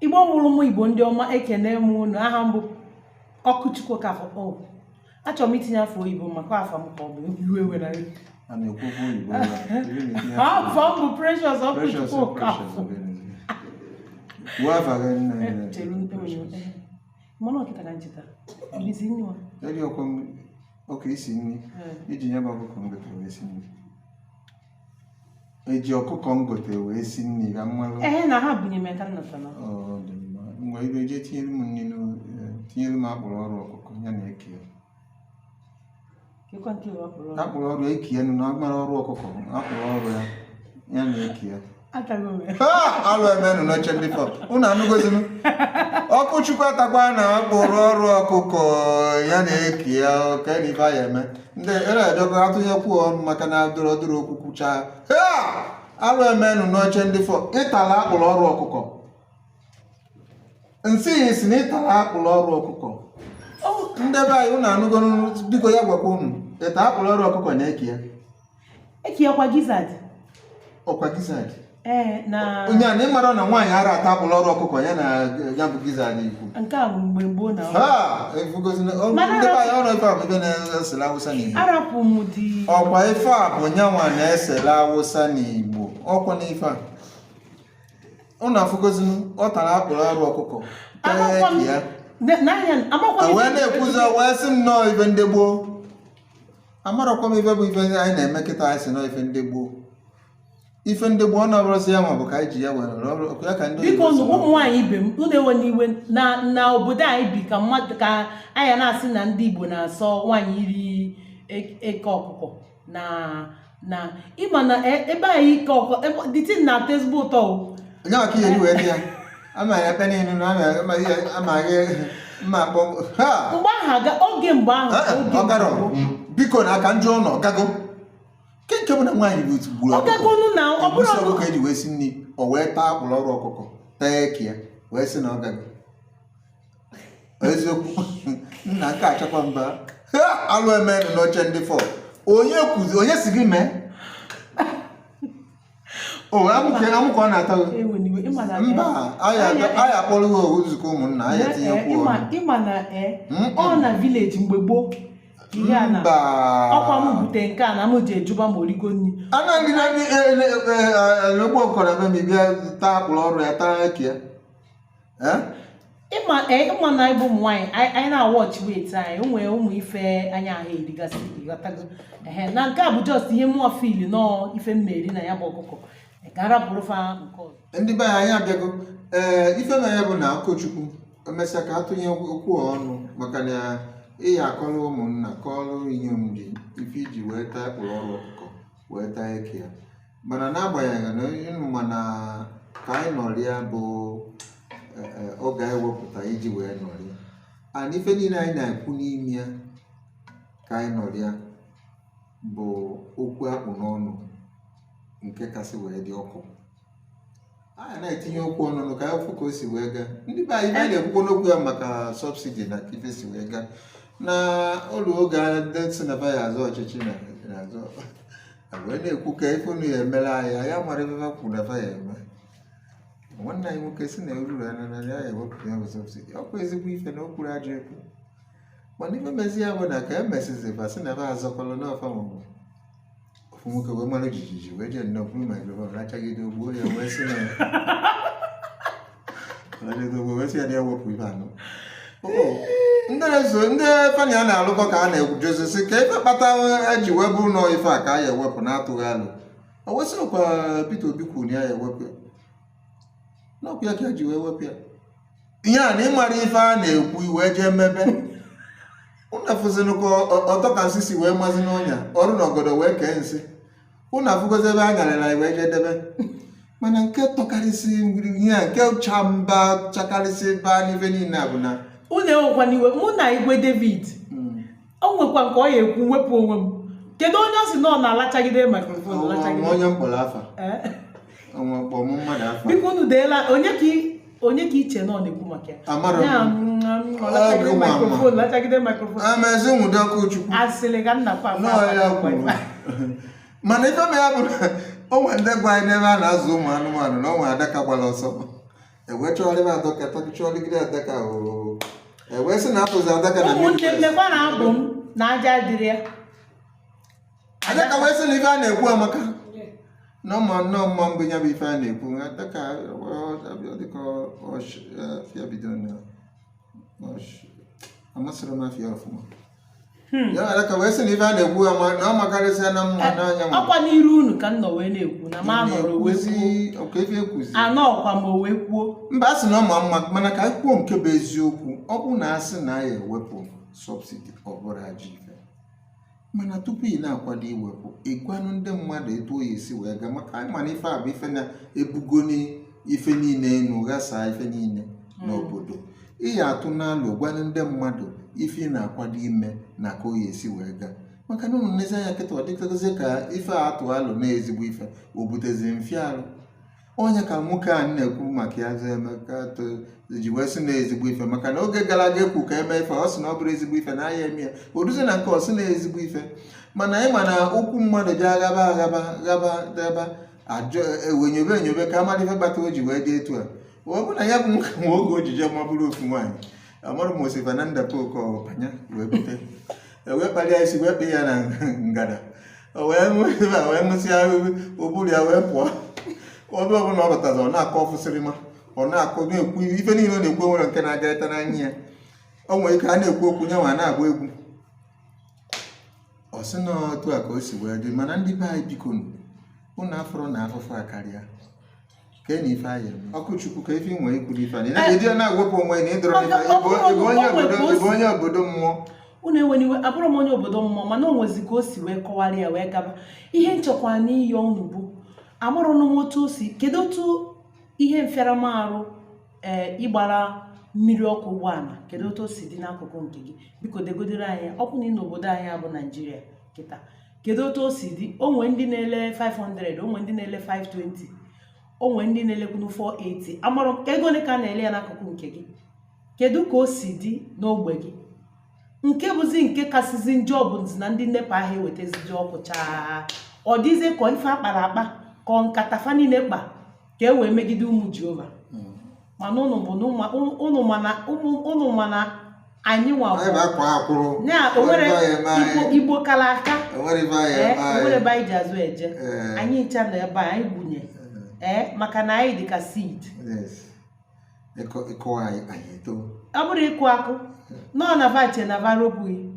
Igbo mụrụ m, Igbo ndị ọma, ekene m unu. Aha m bụ Ọkụchukwu Okafọ. O achọrọ m itinye afa oyibo maka afa m ka ọ bụ iwe were. A na-ekwu okwu oyibo ebe a. Ebe ị na-etinye afa m bụ Precious Precious, Ọkụchukwu Precious, Okafọ. Kwuo afa gị, nne. Chere, enwere mana ọkịta ka ncheta ilisi nri nwa. Eri ọkwa m ọka isi nri iji nye m ọkụkọ m gotere wee si nri. Eji ọkụkọ m gotere wee si nri ka mmalụ. Ehe, na ha bunye m ya ka m natara. Ọ dị mma. Ngwa, ibe jee tinyere m nri tinyere m akpụrụ ọrụ ọkụkọ ya na eke ya. Kekwa nke bụ akpụrụ ọrụ? Akpụrụ ọrụ eke ya nụ na agbara ọrụ ọkụkọ, akpụrụ ọrụ ya ya na eke ya. Atago m ya. Ha! Alụ emenụ n'oche ndị fọ unu anụgozinu. Ọkụchukwu atakwa na akpụrụ ọrụ ọkụkọ ya na eke ya ka na ife ya eme ndị ere-edọkọ atụnyekwu ọnụ maka na dọrọ dọrọ okwu kwuchaa. Ha! Alụ emenụ n'oche ndị fọ. Ịtala akpụrụ ọrụ ọkụkọ, nsị ya si na ịtala akpụrụ ọrụ ọkụkọ. Ndị be anyị, unu anụgonu? Biko, ya gwakwa unu, ịta akpụrụ ọrụ ọkụkọ na eke ya? Ekiyekwa gizzard. Ọkwa gizzard? Ee, na Onye a na ịmara na nwaanyị ara ata akpụrụ ọrụ ọkụkọ ya na ya bụ gizzard ikwu. Nke a bụ mgbe gboo na Ha efugozina Mana ndị be anyị, ọrụ ife a bụ ife na-esele Awụsa na Igbo. Arapụ m dị. Ọkwa ife a bụ nyanwa na-esele Awụsa na Igbo. Ọkwa na ife a ụnụ afụgozinu, ọ tara akpụrụ ọrụ ọkụkọ tee Amakwa m ya. N'anya amakwa m. Wee na-ekwuzi, wee sị m nnọọ ife ndị gboo. Amarọkwa m ife bụ ife anyị na-eme kịta. Anyị si nọọ ife ndị gboo, ife ndị gboo, ọ na-abụrụzi ya nwa bụ ka anyị ji ya were ọrụ ọkụ ya ka ndị Biko oyibo si nụ, ụmụ nwaanyị ibe m, unu ewe n'iwe na obodo anyị bi ka mmadụ ka anyị na-asị na ndị Igbo na-asọ nwaanyị iri eke ọkụkọ na ịma na ebe anyị ike ọkụkọ the thing na-atọ ezigbo ụtọ o. Onye maka ihe wee dị ya ama ya ekpe niile na ama ihe ama gị mma akpọ ha. Mgbe ahụ aga oge mgbe ahụ oge Ọ garọ. mgbe gboo. Biko, na aka njọ ụlọ gago nke nke bụ na nwaanyị bụ otu gburu Ọ gagonu na ọ bụrụ egusi ọkụkọ eji wee si nri, o wee taa akpụrụ ọrụ ọkụkọ, taa eke ya, wee sị na ọ gago. Eziokwu nna, nke achakwa mba. Ha! Alụ emenụ n'oche ndị fọ. Onye kwuzi, onye si gị mee o amụ ka amụ ka ọ na-atọ gị. Ewe n'iwe, ịma na Mba, anyị akpọrọ gị owu nzukọ ụmụnna anyị, etinyekwu ịma ọnụ. Ịma na ọ na village mgbe gboo ka ihe a na Mba. ọkwa m bute nke a na m ji ejuba ma origo nri. Anaghị na ndị egbu ọkụkọ na be m bịa taa akpụrụ ọrụ ya, taa eke ya. Eh? Ịma na ịbụ ụmụ nwaanyị anyị na-awọchi weight anyị, o nwere ụmụ ife anyị ahụ erigasị, ịghọtago? Ehe, na nke a bụ just ihe mụọ feel nọọ ife mmeri na ya bụ ọkụkọ ka a rapụrụ fa nke ọzọ. Ndị be anyị, anyị abịago. Ee, ife na ya bụ na Ọkụchukwu emesịa ka atụnye okwu ọnụ maka na ịya akọrọ ụmụnna, kọrọ inyom gị ife iji wee taa akpụrụ ọrụ ọkụkọ, wee taa eke ya. Mana n'agbanyeghị na ịnụ, mana ka anyị nọrịa bụ oge anyị wepụta iji wee nọrịa and ife niile anyị na-ekwu n'ime ya ka anyị nọrịa bụ okwu akpụ n'ọnụ nke kasị wee dị ọkụ. Anyị na-etinye okwu ọnụnụ ka anyị fụ ka o si wee gaa. Ndị be anyị, ife anyị na-ekwukwo n'okwu ya maka subsidy na ka ife si wee gaa na ụlọ oge a, ndị si na ya azọ ọchịchị na na-azọ wee na-ekwu ka ife unu ya emere anyị. Anyị amara ife fa kwuru na fa ya eme. Nwanne anyị nwoke si na eruru ya na ya ewepụ ya bụ subsidy. Ọkwa ezigbo ife na o kwuru ajọ ekwu, mana ife mezi ya bụ na ka emesizi fa si na fa azọkọlụ n'ọfa maọbụ ofu nwoke wee mara jijiji wee jee nnọọ buru microphone rachagide ogbuo ya, wee sị na rachagide ogbuo, wee sị ya na ewepụ ife anọ. Oo, ndị na-eso ndị fani a na-alụkọ ka a na-ejuzi sị ka ife kpata eji wee bụrụ nọọ ife a ka a ya ewepụ na-atụghị alụ. O wee sị ọkwa Peter Obi kwuru na ya ewepụ ya, n'ọkwa ya ka eji wee wepụ ya. Ihe a na ịmara ife a na-ekwu wee jee mebe unu afụzinụ ka ọtọ ka nsị si wee mazi n'ọnya ọrụ na ọgọdọ wee kee nsị. Unu afụgozi ebe a nyarịla anyị wee jee debe. Mana nke tọkarịsị ihe a, nke cha mba chakarịsị baa n'ife niile a bụ na Unu ewekwa n'iwe, mụ na Igwe David o nwekwa nke ọ ya ekwu wepụ onwe m. Kedu onye ọ sị na ọ na-alachagide microphone? Ọnwa lachagide onye mkpọrọ afa. Eh? Ọnwa kpọọ mụ mmadụ afa. Biko, unu deela onye ka onye ka iche na ọ na-ekwu maka ya? Amarọ m. Ya, ọ lachagide Ọ bụ nwa ama. microphone, lachagide microphone. Amaezi nwude ọkụ Chukwu. Asịrị ka nna kwa. Nọọ ya kwuru. Mana ife m ya bụ na o nwere ndị gwa anyị n'ebe a na-azụ ụmụ anụmanụ na o nwere adaka gbara ọsọ. Ewee chọgharịba adaka, chọgharịgide adaka oo, ewee sị na apụzi adaka na Ụmụnne m, Midwest. lekwa na abụ m na aja dịrị ya. Adaka wee sị na ife a na-ekwu amaka, na ọma nnọọ mma mbụ ya bụ ife a na-ekwu. Adaka ọ dịka afịa bido na amasịrị m afịa ọfụma. Ya adaka wee sị na ife a na-ekwu ama na ọ makarịsịa na mma n'anya ma Ọkwa n'iru unu ka m nọ wee na-ekwu na m anọrọ wee kwuo. Na-ekwuzi ọka ife ekwuzi. Anọ ọkwa ma o wee kwuo. Mba, a sị na ọ ma mma, mana ka anyị kwuo nke bụ eziokwu. Ọ bụ na a sị na ya ewepụ subsidy, ọ bụrụ ajọ ife, mana tupu ị na-akwado iwepụ, ịgwanụ ndị mmadụ etu o ya esi wee gaa, maka anyị mana ife a bụ ife na-ebugoni ife niile enu, ghasaa ife niile n'obodo. Ị ya atụ n'alụ gwanụ ndị mmadụ ife ị na-akwado ime na ka o ya esi wee gaa, maka na ụnụ nezi anya kịta, ọ dịkazi ka ife a atụ alụ na ezigbo ife o butezi mfịarụ. Onye ka nwoke a na-ekwu maka ya Emeka ji wee sị na ezigbo ife, maka na oge gara aga ekwu ka eme ife, ọ sị na ọ bụrụ ezigbo ife na aya eme ya. O duzie na nke ọ sị na ezigbo ife, mana ịma na okwu mmadụ ji aghaba aghaba ghaba daba ajọ ewe nyobe enyobe ka amara ife kpata o ji wee dị etu a. Ọ bụ na ya bụ nwoke nwe oge ojije ma bụrụ ofu nwaanyị amarụ ma osi Fernanda Pope ọbanya wee bute wee kparịa isi wee kpee ya na ngada, o wee ṅụ ebe a wee ṅụsịa ụbụrụ ya wee pụọ. Ebe ọbụla ọ batazi, ọ na-akọ ọfụsịrịma, ọ na-akọ, na-ekwu ife niile ọ na-ekwu nwere nke na-agarịta n'anya ya. O nwere ike a na-ekwu okwu nye nwa na-agba egwu, ọ sị na otu a ka o si wee dị. Mana ndị be anyị, biko unu afụrụ na afụfụ a karịa ka na ife anyị eme. Ọkụchukwu, ka ife nwee ikwuru ife anyị ịdị na-ewepụ onwe na ịdọrọ n'ife. Ịbụ onye obodo, ịbụ onye obodo mmụọ. Unu eweniwe, abụrụ m onye obodo mmụọ, mana o nwezi ka o si wee kọwara ya wee gaba. Ihe nchekwa n'iyi unu bụ amarụnụ m otu o si, kedu otu ihe mfịaramarụ ee ịgbara mmiri ọkụ ụgbọala, kedu otu o si dị n'akụkụ nke gị? Biko degodere anyị. Ọ bụ na ị n'obodo anyị abụ Naijiria kịta, kedu otu o si dị? O nwee ndị na-ele 500, o nwee ndị na-ele 520, o nwee ndị na-elekwunu 480. Amarụ ego ole ka a na-ele ya n'akụkụ nke gị? Kedu ka o si dị n'ogbe gị? Nke bụzi nke kasịzi njọ bụ na ndị NEPA ahụ ewetazidi ọkụ chaa, ọ dịzie ka ife akpara akpa, ka ọ nkata fa niile kpa ka e wee megide ụmụ Jehova. Mana ụnụ bụ na ụnụ mana ụnụ mana anyị nwa anyị bụ akwa akwụrụ na onwere Onwere ife anyị eme Igbo anyị. Igbo kara aka. Onwere ife anyị Ee, eme anyị. onwere ebe anyị ji azụ eje. Anyị ncha nọ ebe a, anyị gbunye ee maka na anyị dị ka seed. Yes. Ịkụ anyị, anyị eto. Ọ bụrụ ịkụ akụ nọ na vache na varopụghị.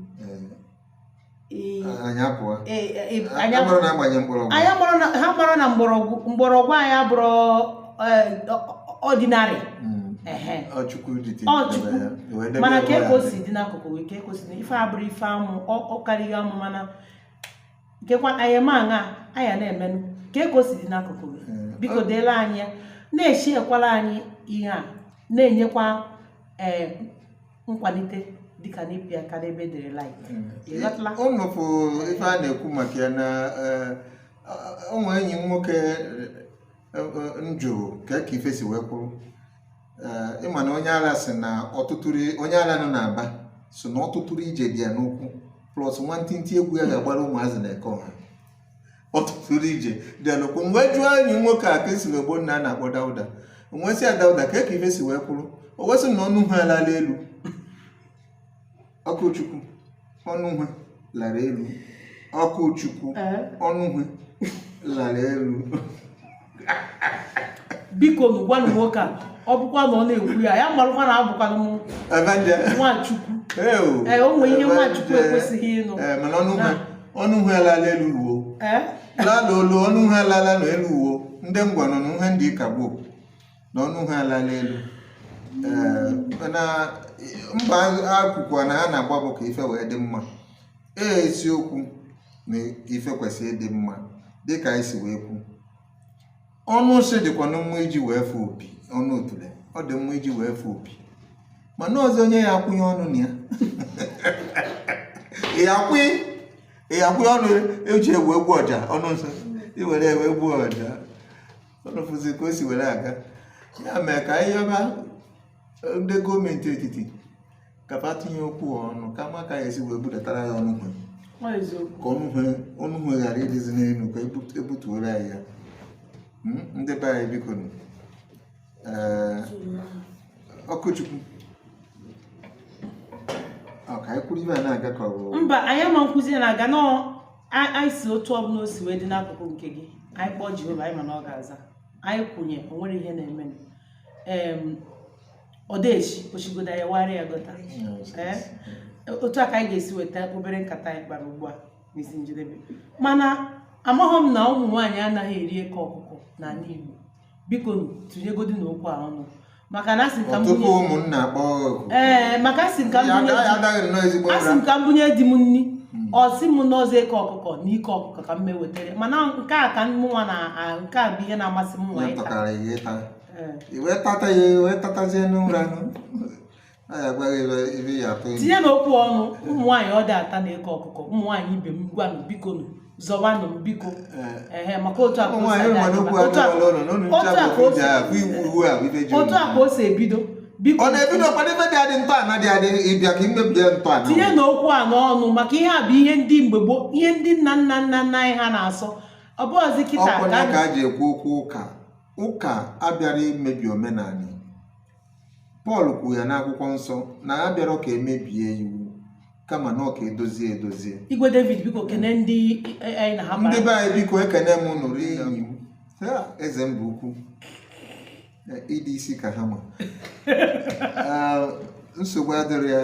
Anyị apụọ. Anyị mara na agbanye mgbọrọgwụ. Anyị mara na ha mara na mgbọrọgwụ anyị abụrụ ordinary. Ehe. Ọ Chukwu dị Ọ Chukwu. ya, wee debe Mana ebe ka ya ka o dị. si dị n'akụkụ gị, ka o si dị ife abụrụ ife amụ, ọ karịghị amụ, mana nkekwa anyị eme aṅa anyị na-emenụ ka ka o si dị n'akụkụ gị. Biko deela anyị ya, na-eshi ekwala anyị ihe a na-enyekwa ee nkwalite dịka n'ịpị aka n'ebe edere like. Ị ghọtala? Unu fụ ife a na-ekwu maka ya na o nwere enyi m nwoke m jụrụ ka ka ife si wee kwuru. Ịma na onye ara sị na ọtụtụrụ onye ara nọ n'Aba so na ọtụtụrụ ije dị ya n'ụkwụ, plus nwantịntị egwu ya ga-agbara ụmụazị na eke ọha, ọtụtụrụ ije dị ya n'ụkwụ. Mgbe jụọ enyi m nwoke a ka esi wee gboo nna a na-akpọ Dauda, wee sị ya, Dauda, ka ka ife si wee kwuru? O wee sị na ọnụ ha alala elu. Ọkụchukwu, ọnụ ha lara elu. Ọkụchukwu, ọnụ ha lara elu. Biko nụ gwanụ nwoke a, ọ bụkwa na ọ na-ekwu ya, ya marụkwa na abụkwanụ m Evangel. Nwachukwu. Eo. Ee, o nwee ihe Nwachukwu Evangel. ekwesịghị ịnụ. Ee, mana ọnụ ha alala elu ruo Ee. lala olu, ọnụ ha alala n'elu uwo ndị ngwa nọ na ihe ndị kagbo na ọnụ ha alala elu. Ee, mana mba akwụkwọ na ha na-agba bụ ka ife wee dị mma. Ee, eziokwu na ife kwesịrị ịdị mma dịka anyị si wee kwu. Ọnụ nsị dịkwa mma iji wee fụ opi, ọnụ otule ọ dị mma iji wee fụ opi, mana ọzọ onye ya akwụnye ọnụ na ya, ị akwụ ọnụ eji ewu egwu ọja, ọnụ nsọ iwere ewe egwu ọja, ọnụ fụzi ka o si were aga. Ya mere ka anyị yọba ndị gọọmenti etiti ka fa tinye okwu ọnụ ka ma ka ya esi wee budatara ya ọnụ hwe Ọ eziokwu. Ka ọnụ hwe ghara ịdịzi n'elu, ka ebutuoro anyị ya. Ndị be anyị, biko nụ. Ee, Ọkụchukwu, ọ ka anyị kwuru ibe a na-aga ka ọ bụ Mba, anyị ama nkwụzi ya na-aga nọọ. Anyị si otu ọbụla o si wee dị n'akụkụ nke gị, anyị kpọọ Jehova, anyị ma na ọ ga-aza anyị. Kwụnye o nwere ihe na-eme. Ọdechi ochigodo anyị warịa ya gọta. Ee, otu a ka anyị ga-esi weta obere nkata anyị kpara ugbu a n'isi njedebe. Mana amaghọ m na ụmụ nwaanyị anaghị eri eke ọkụkọ n'ala Igbo. Biko nụ, tụnyegodi n'okwu a ọnụ, maka na asị m ka m Tupu bunye ụmụnna akpọọ oku. Ee, maka asị m ka m Ya bunye ya adaghị nnọọ ezigbo asị m ụra. ka m bunye di m nni, ọ sị m n'ọzọ eke ọkụkọ na ike ọkụkọ ka m mewetere. Mana nke a ka mụnwa na nke a bụ ihe na-amasị m nwa Ya ịta. tọkara ya ịta. Ee. I wee tata ya, wee tatazie n'ụra nụ. A ya agwa gị ebe ya atụ ime. Tinye n'okwu ọnụ, ụmụ nwaanyị ọ dị ata na eke ọkụkọ? Ụmụ nwaanyị ibe m, gwanụ, biko nụ, zọwanụ m, biko. Ehe, maka otu a ka Ụmụ o si nwaanyị adị mana anyị okwu otu a adịghị ụlọ na unu otu ncha a bụ ka o ofu si ji ahụ iwu iwu a bụ ife ji otu unu. a ka o si ebido, biko. Ọ na-ebido kwado ife dị adị, ntọala dị adị, ịbịa ka imebie ntọala. Tinye n'okwu a n'ọnụ, maka ihe a bụ ihe ndị mgbe gboo, ihe ndị nna nna nna nna anyị ha na-asọ. Ọ bụghịzi kịta. Ọkwa ka ya ka a ji ekwu okwu ụka. Ụka abịara imebi omenala. Pọl kwuru ya n'akwụkwọ nsọ na ya bịara ka emebie iwu, kama na ọ ka edozie edozie. Igwe David, biko kene ndị anyị na ha Ndị kpara. be anyị, biko, ekene m nụrụ enyi m. Ha, eze mba ukwu. Ịdị isi ka ha ma. Ah, nsogbu adịrị ya.